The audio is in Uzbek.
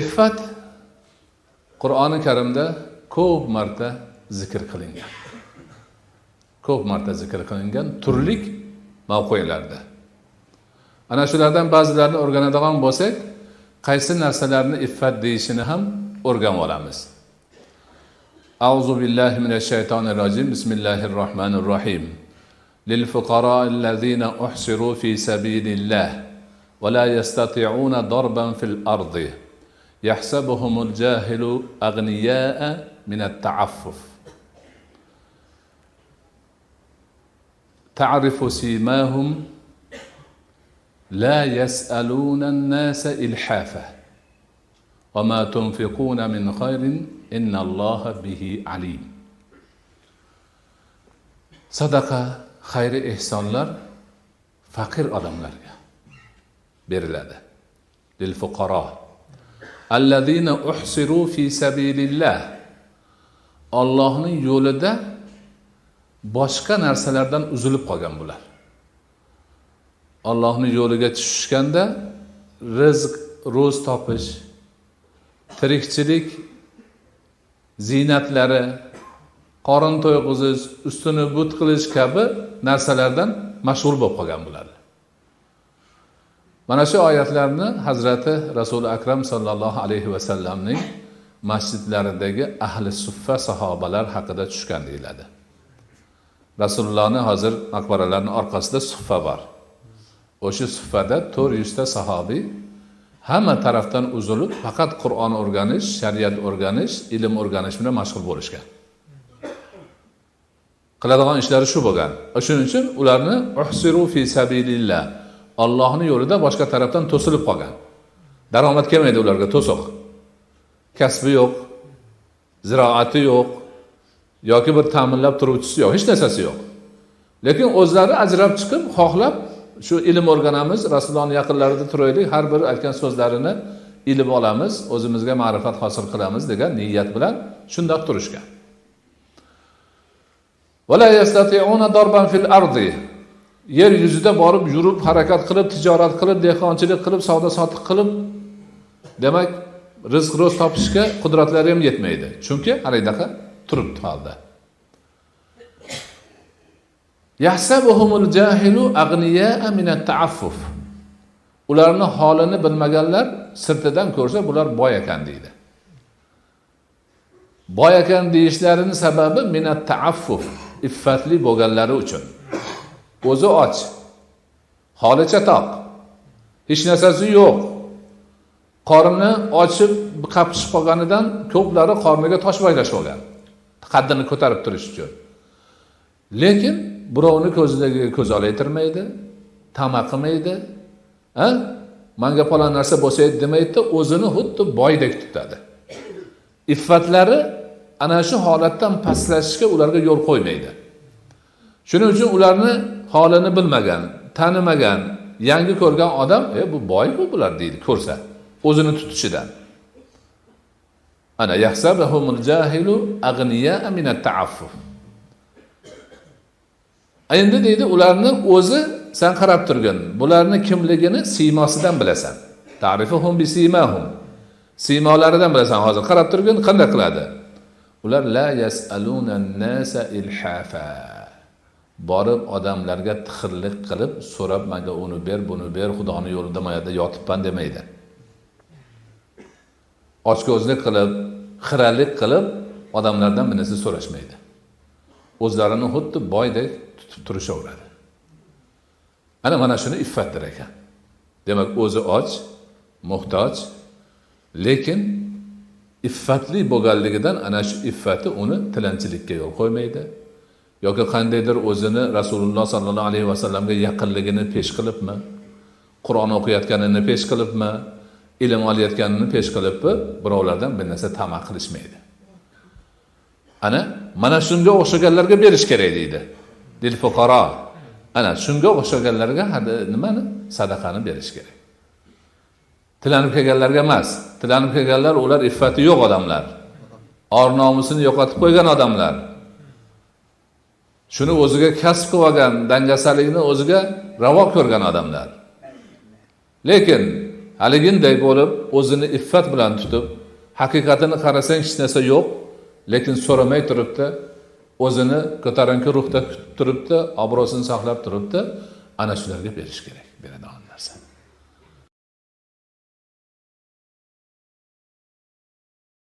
Iffat Qur'oni Karimda ko'p marta zikr qilingan. Ko'p marta zikr qilingan turli mavqelarda. Ana shulardan ba'zilarini o'rganadigan bo'lsak, qaysi narsalarni iffat deyishini ham o'rganib olamiz. A'uzu billahi minash shaytonir rojim. Bismillahir rohmanir rohim. Lil fuqara'illazina uhsiru fi sabilillah va la yastati'una darban fil ardi. Yahsabuhumul jahilu aghniya'a minat ta'affuf. Ta'rifu simahum la yas'aluna an-nasa ilhafa. Va ma tunfiquna min khayrin innalloha bihi alim. Sadaqa, xayri ehsonlar faqir odamlarga beriladi. Lil fuqaro allazina uhsiru fi sabilillah. Allohning yo'lida boshqa narsalardan uzilib qolgan bular. Allohning yo'liga tushishganda rizq, ro'z topish, tirikchilik ziynatlari, qorin to'yg'izish, ustini but qilish kabi narsalardan mashg'ul bo'lib qolgan bular. Mana shu oyatlarni Hazrati Rasuli Akram sallallohu alayhi va sallamning masjidlaridagi ahli suffa sahobalar haqida tushgan deyiladi. Rasulullohning hozir maqbaralarining orqasida suffa bor. O'sha suffada 400 ta sahobiy hamma tarafdan uzilib, faqat Qur'on o'rganish, shariat o'rganish, ilm o'rganish bilan mashg'ul bo'lishgan. Qiladigan ishlari shu bo'lgan. Shuning uchun ularni uhsiru fi sabilillah, Allohning yo'lida boshqa tarafdan to'silib qolgan. Daromad kelmaydi ularga, to'siq. Kasbi yo'q, ziroati yo'q, yoki bir ta'minlab turuvchisi yo'q, hech narsasi yo'q. Lekin o'zlari ajrab chiqib, xohlab shu ilm o'rganamiz, Rasulullohning yaqinlarida turaylik, har bir aytgan so'zlarini ilm olamiz, o'zimizga ma'rifat hosil qilamiz degan niyat bilan shundoq turishgan. Va la yastati'una darban fil ardi. Yer yuzida borib yurib, harakat qilib, tijorat qilib, dehqonchilik qilib, savdo sotiq qilib, demak, rizq ro'z topishga qudratlari ham yetmaydi. Chunki halidaqa turibdi holda. Yahsabuhumul jahilu aghniya'a minat ta'affuf. Ularning holini bilmaganlar sirtidan ko'rsa bular boy ekan deydi. Boy ekan deyishlarining sababi minat ta'affuf, iffatli bo'lganlari uchun. O'zi och, holi chatoq, hech narsasi yo'q. Qorni ochib qapishib qolganidan ko'plari qorniga tosh baylashib olgan, qaddini ko'tarib turish uchun. Lekin birovni ko'zidagi ko'z olaytirmaydi, tama qilmaydi, ha? Manga falon narsa bo'lsa edi demaydi, o'zini xuddi boydek tutadi. Iffatlari ana shu holatdan pastlashishga ularga yo'l qo'ymaydi. Shuning uchun ularni holini bilmagan, tanimagan, yangi ko'rgan odam, bu boy-ku bular deydi, ko'rsa, o'zini tutishidan. Ana yahsabuhumul jahilu aghniya'a minat ta'affuf. Endi deydi, ularni o'zi sen qarab turgin, bularni kimligini siymosidan bilasan. Ta'rifuhum bi simahum. Siymolaridan bilasan, hozir qarab turgin, qanday qiladi? Ular la yas'aluna an-nasa ilhafa. Borib odamlarga tixirlik qilib so'rab, menga uni ber, buni ber, Xudoning yo'lida mayada yotibman demaydi. Ochko'zlik qilib, xiralik qilib odamlardan bir narsa so'rashmaydi. O'zlarini xuddi boydek tutib turishaveradi. Ana mana shuni iffatdir ekan. Demak, o'zi och, muhtoj, lekin iffatli bo'lganligidan ana shu iffati uni tilanchilikka yo'l qo'ymaydi. Yoki qandaydir o'zini Rasululloh sallallohu alayhi vasallamga yaqinligini pesh qilibmi, Qur'on o'qiyotganini pesh qilibmi, ilm olayotganini pesh qilibmi, birovlardan bir narsa tama qilishmaydi. Ana mana shunga o'xshaganlarga berish kerak deydi. Lil fuqaro. Ana shunga o'xshaganlarga nimani? Sadaqani berish kerak. Tilanib kelganlarga emas. Tilanib kelganlar ular iffati yo'q odamlar. Or nomusini yo'qotib qo'ygan odamlar. Shuni o'ziga kasb qilib olgan, dangasalikni o'ziga ravo ko'rgan odamlar. Lekin Haliginday bo'lib o'zini iffat bilan tutib, haqiqatini qarasang hech narsa yo'q, lekin so'ramay turibdi, o'zini ko'tarinki ruhda tutib turibdi, obro'sini saqlab turibdi, ana shularga berish kerak, beradigan.